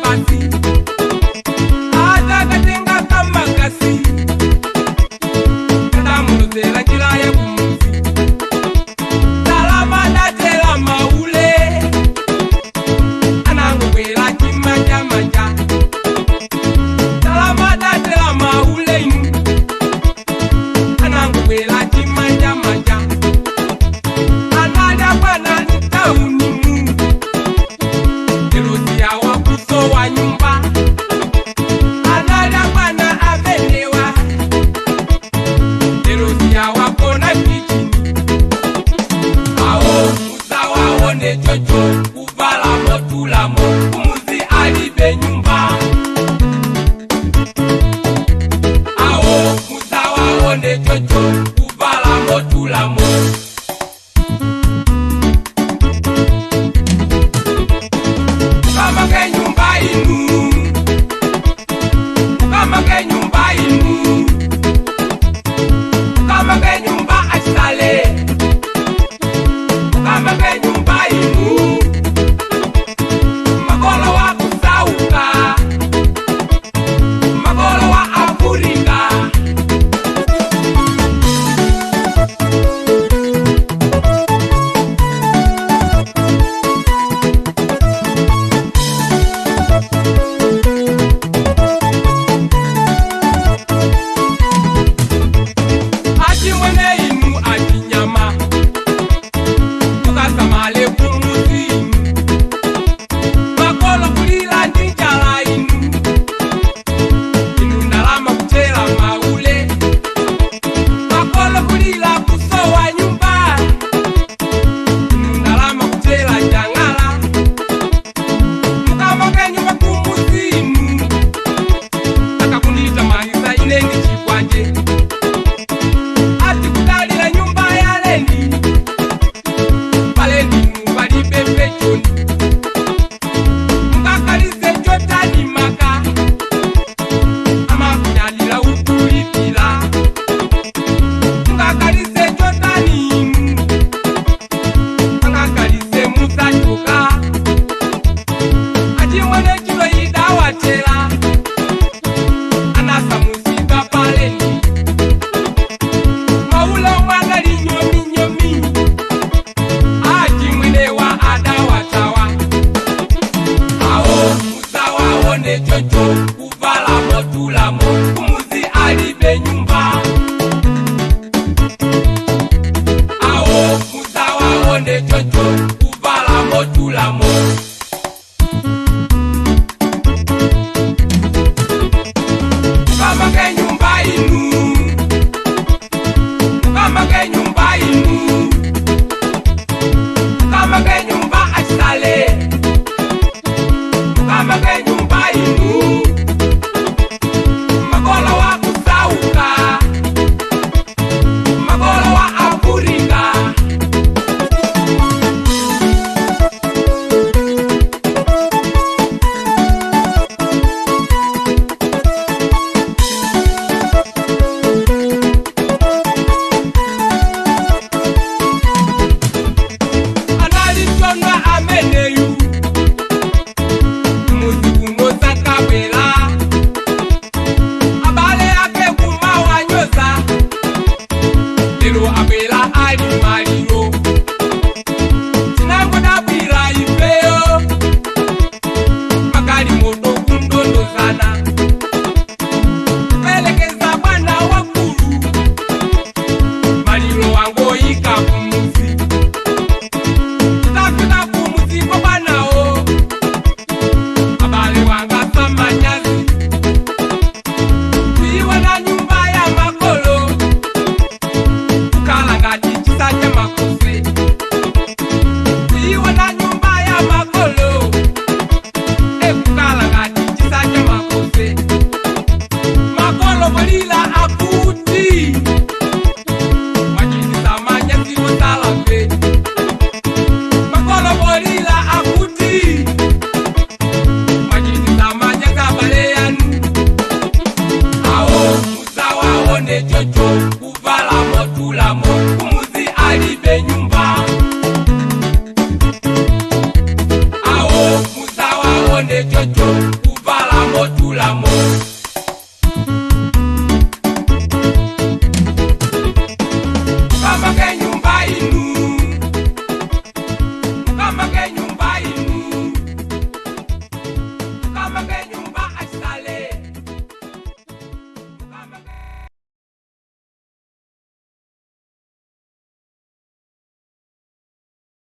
pasi Atakatenga kamakasi Kadamulozela njira ya kumuzi Salama datela maule Anangokwela chimanja-manja Salama datela maule inu Anangokwela chimanja-manja Analya bwana ntaunimu Elosi yawa kuso wa nyumba Analya bwana avenewa Elosi yawa kona kichini Awo musawa one chocho Kuvala motulamo Kumuzi alibe nyumba Awo musawa one chocho Kuvala motulamo Mukamake nyumba inu Mukamake nyumba inu Mukamake nyumba achisale Mukamake nyumba inu Makolo wa kusauka Makolo wa Afrika. Achimwene inu achinyama Mukasamale kumuzi inu Makolo kulila ndi njala inu Inu ndalama kuchela maule Makolo kulila kusowa nyumba Inu ndalama kuchela jangala Mukamake nyumba kumuzi inu Akakundita mangisa ine ndi chikwanje Ati kudalira nyumba ya lendi Palendi palibe pechoni Mukakalize chotani maka Amakudalira ukulipira Mukakalize chotani Mukakalize musachoka Achimwene chilo idawatela Anasamusika palendi Maula mwana linyomi nyomi Achimwene wa adawatawa Awo musawa one chocho Kuvala motulamo Kumuzi alibe nyumba Awo musawa one chocho Kuvala motulamo Mukamake nyumba inu Mukamake nyumba inu Mukamake nyumba achisale Mukamake nyumba inu Makolo wa kusauka Makolo wa Afrika. Analichonwa ameneyu Muzi kuno sakabwela. Kuvalamo tulamo. Mukamake nyumba inu. Mukamake nyumba inu. Mukamake.